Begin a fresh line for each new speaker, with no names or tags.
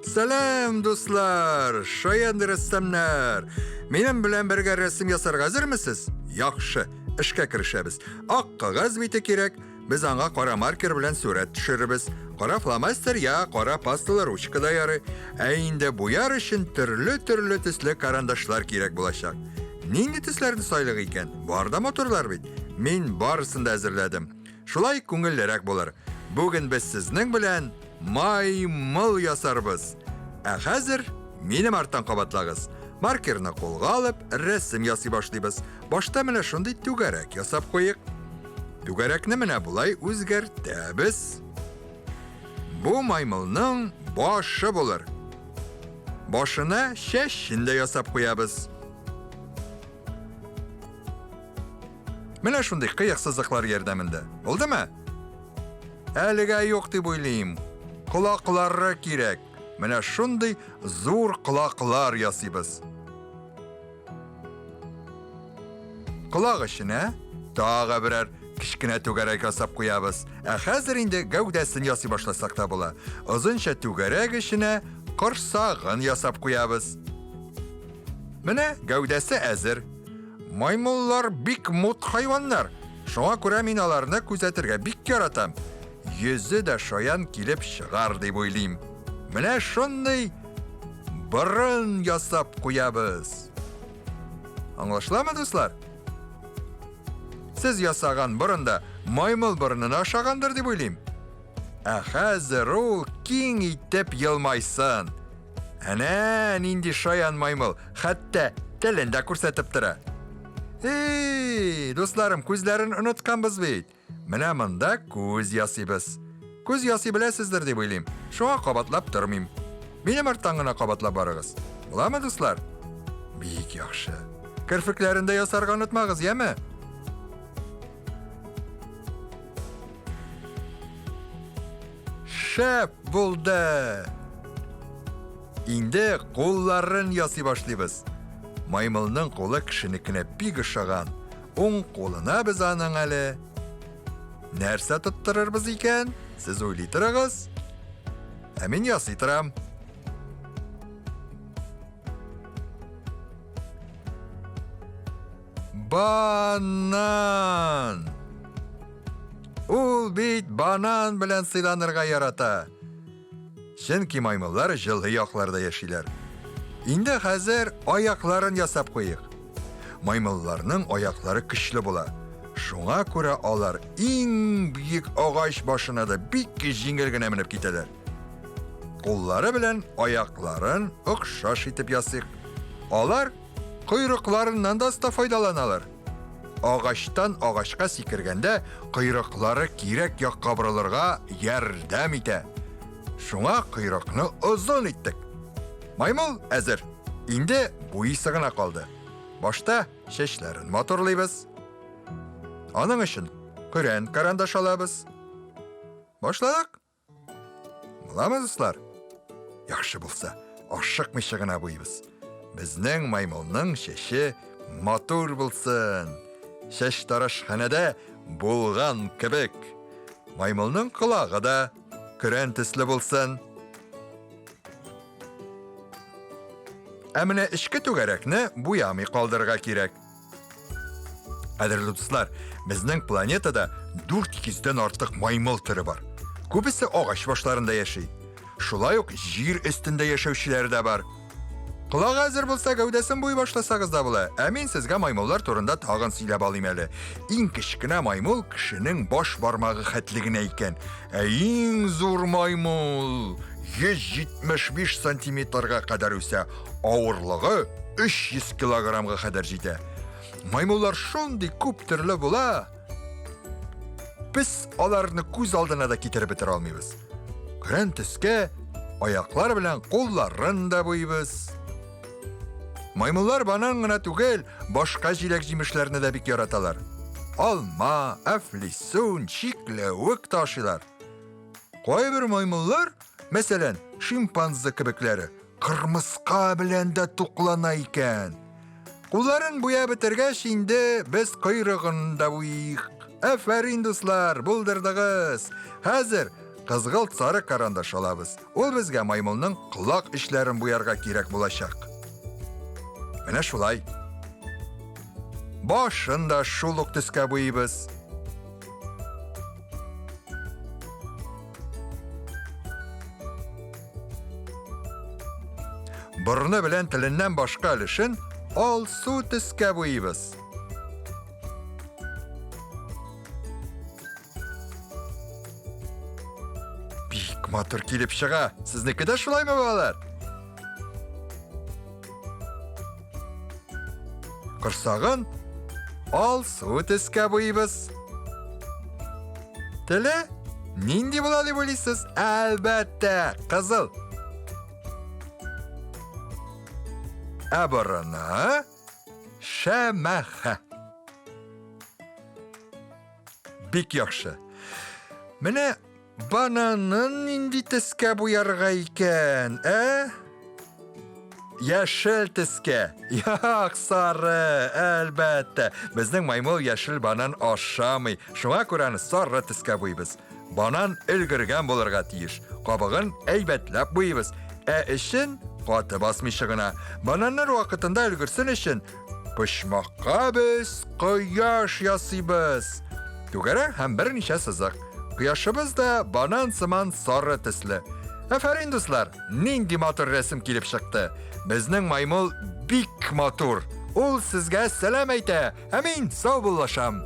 Сәлам, дуслар, шаян рәссамнар! Минем белән бергә рәсем ясарга әзермесез? Яхшы, эшкә керешәбез. Ак кәгазь бите кирәк. Без аңа кара маркер белән сурәт төшерербез. Кара фломастер я кара пасталы ручка да ярый. Ә инде буяр өчен төрле-төрле төсле карандашлар кирәк булачак. Нинди төсләрне сайлык икән? Бар да матурлар бит. Мин барысын да әзерләдем. Шулай күңеллерәк булыр. Бүген без сезнең белән маймыл ясарбыз. Ә хәзер минем арттан кабатлагыз. Маркерны кулга алып, рәсем ясый башлыйбыз. Башта менә шундый түгәрәк ясап куйык. Түгәрәкне менә болай үзгәртәбез. Бу маймылның башы булыр. Башына чәчен дә ясап куябыз. Менә шундый кыек сызыклар ярдәмендә. Булдымы? Әлегә юк дип уйлыйм. Колаклары кирәк. Менә шундый зур колаклар ясыйбыз. Колак эченә тагы берәр кечкенә түгәрәк ясап куябыз. Ә хәзер инде гәүдәсен ясый башласак та була. Озынча түгәрәк эченә корсагын ясап куябыз. Менә гәүдәсе әзер. Маймыллар бик мут хайваннар. Шуңа күрә мин аларны күзәтергә бик яратам. Йөзе дә шаян килеп чыгар дип уйлыйм. Менә шундый борын ясап куябыз. Аңлашыламы, дуслар? Сез ясаган борын да маймыл борынына ошагандыр дип уйлыйм. Ә хәзер ул киң итеп елмайсын. Әнә нинди шаян маймыл, хәтта телен дә күрсәтеп тора. Эй, дусларым, күзләрен онытканбыз бит. Менә монда күз ясыйбыз. Күз ясый беләсездер дип уйлыйм. Шуңа кабатлап тормыйм. Минем арттан гына кабатлап барыгыз. Буламы, дуслар? Бик яхшы. Керфекләрен дә ясарга онытмагыз, яме? Шәп булды! Инде кулларын ясый башлыйбыз. Маймылның кулы кешенекенә бик ошаган. Уң кулына без аның әле нәрсә тоттырырбыз икән? Сез уйлый торыгыз. Ә мин ясый торам. Банан! Ул бит банан белән сыйланырга ярата. Чөнки маймыллар җылы якларда яшиләр. Инде хәзер аякларын ясап куйыйк. Маймылларның аяклары көчле була. Шуңа күрә алар иң биек агач башына да бик җиңел генә менеп китәләр. Куллары белән аякларын охшаш итеп ясыйк. Алар койрыкларыннан да оста файдаланалар. Агачтан агачка сикергәндә койрыклары кирәк якка борылырга ярдәм итә. Шуңа койрыкны озын иттек. Маймыл әзер. Инде буйсы гына калды. Башта чәчләрен матурлыйбыз. Аның өчен көрән карандаш алабыз. Башладык. Буламы, дуслар? Яхшы булса, ашыкмыйча гына буйбыз. Безнең маймылның чәче матур булсын. Чәч тарашханәдә булган кебек. Маймылның колагы да көрән төсле булсын. Ә менә эчке түгәрәкне буямый калдырырга кирәк. Кадерле дуслар, безнең планетада 400 дән артык маймыл төре бар. Күбесе агач башларында яши. Шулай ук җир өстендә яшәүчеләр дә бар. Колагы әзер булса, гәүдәсен буй башласагыз да була. Ә мин сезгә маймыллар турында тагын сөйләп алыйм әле. Иң кечкенә маймыл кешенең баш бармагы хәтле генә икән. Ә иң зур маймыл 175 сантиметрга кадәр үсә. Авырлыгы 300 килограммга кадәр җитә. Маймыллар шундый күп төрле була. Без аларны күз алдына да китереп бетерә алмыйбыз. Көрән төскә аяклар белән кулларын да буйбыз. Маймыллар банан гына түгел, башка җиләк-җимешләрне дә бик яраталар. Алма, әфлисун, чикләвек тә ашыйлар. Кайбер маймыллар, мәсәлән, шимпанзе кебекләре, кырмыска белән дә туклана икән. Кулларын буяп бетергәч, инде без койрыгын да буйыйк. Афәрин, дуслар, булдырдыгыз. Хәзер Кызгылт сары карандаш алабыз. Ул безгә маймылның колак эчләрен буярга кирәк булачак. Менә шулай. Башын да шул ук төскә буйыбыз. Борыны белән теленнән башка өлешен алсу төскә буйыбыз. Бик матур килеп чыга. Сезнеке дә шулаймы, балалар? Корсагын алсу төскә буйыбыз. Теле нинди була дип уйлыйсыз? Әлбәттә, кызыл. Ә борыны шәмәхә. Бик яхшы. Менә бананын нинди төскә буярга икән, ә? Яшел төскә. Як, сары, әлбәттә. Безнең маймыл яшел банан ашамый. Шуңа күрә аны сары төскә буйбыз. Банан өлгергән булырга тиеш. Кабыгын әйбәтләп буйбыз. Ә эчен каты басмыйча гына. Бананнар вакытында өлгерсен өчен Почмакка без кояш ясыйбыз. Түгәрәк һәм берничә сызык. Кояшыбыз да банан сыман сары төсле. Афәрин, дуслар, нинди матур рәсем килеп чыкты. Безнең маймыл бик матур. Ул сезгә сәлам әйтә, ә мин саубуллашам.